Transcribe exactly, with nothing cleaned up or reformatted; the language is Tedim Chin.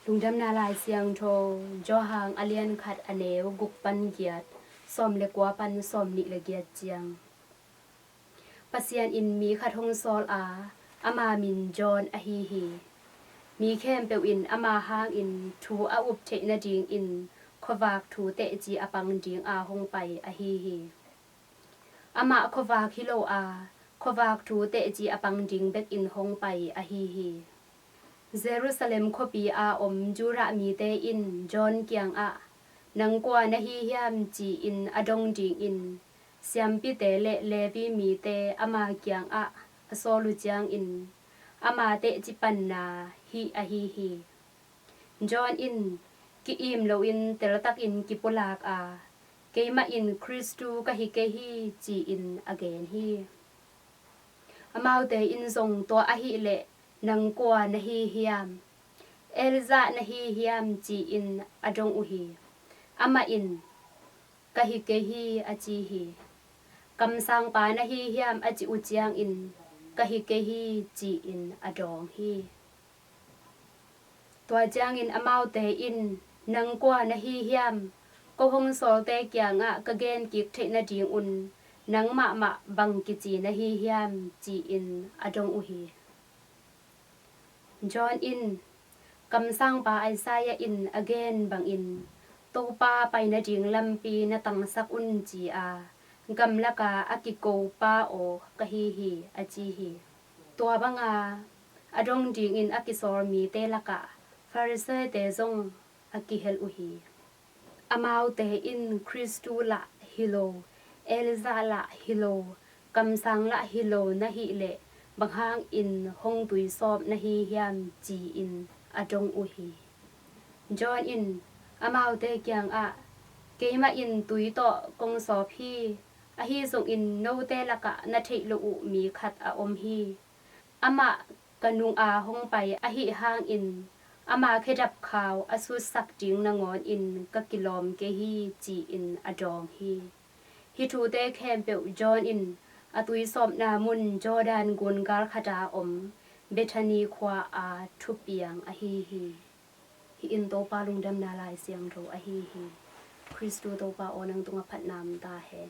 Lungdamna Lai Siangtho, Johan a lian khat a neu guk pan giat, sawm le kua pan sawm nih le giat ciang. Pasian in mi khat hong sawl a, ama min John ahi hi. Mi khempeuh in ama hangin thu a up theih nadingin khuavak thu teci a pang ding a hong pai ahi hi. Amah khuavak hi lo a, khuavak thu teci a pang ding bekin hong pai ahi hi. Jerusalem khuapi a om Judah mite in John kiangah, "Nang kua na hi hiam?" ci-in a dong dingin siampite le Levi mite ama kiangah a sawl uh ciangin ama teci panna hih ahi hi. John in ki-im loin teltakin kipulak a, "Keimah in Khristu ka hi kei hi," ci-in a gen hi. Amaute in zong tua ahih leh, "Nang kua na hi hiam? Elijah na hi hiam?" ci-in a dong uh hi. Amah in, "Ka hi kei hi," a ci hi. "Kamsangpa na hi hiam?" a cih uh ciangin, "Ka hi kei hi," ci-in a dawng hi. Tua ciangin amaute in, "Nang kua na hi hiam? Ko hong sawlte kiangah ka gen kik theih nadingun nang mahmah bang kici na hi hiam?" ci-in a dong uh hi. John in, "Kamsangpa Isaiah in a gen bangin, 'Topa pai nading lampi na tangsak un,' ci a, gamlaka a kiko pa aw ka hi hi," a ci hi. Tua banga a dong dingin a kisawl mite lakah Pharisee-te zong a kihel uh hi. Amaute in, "Khristu lah hi lo, Elijah lah hi lo, kamsang lah hi lo na hih leh, bang hangin hong tuisawp na hi hiam?" ci-in a dong uh hi. John in amaute kiangah, "Keimah in tui tawh kong sawp hi. Ahi zongin note lakah na theih loh uh mi khat a om hi. Amah ka nunga hong pai ahih hangin ama khedap khau a sutsak ding nangawnin ka kilawm kei hi," ci-in a dawng hi. Hih thute khempeuh John in a tuisawpna mun Jordan gun gal khata om Bethany khua-a thupiang ahi hi. Hih in Topa Lungdamna Lai Siangtho ahi hi. Khristu Topa aw, nang tungah phatna om ta hen.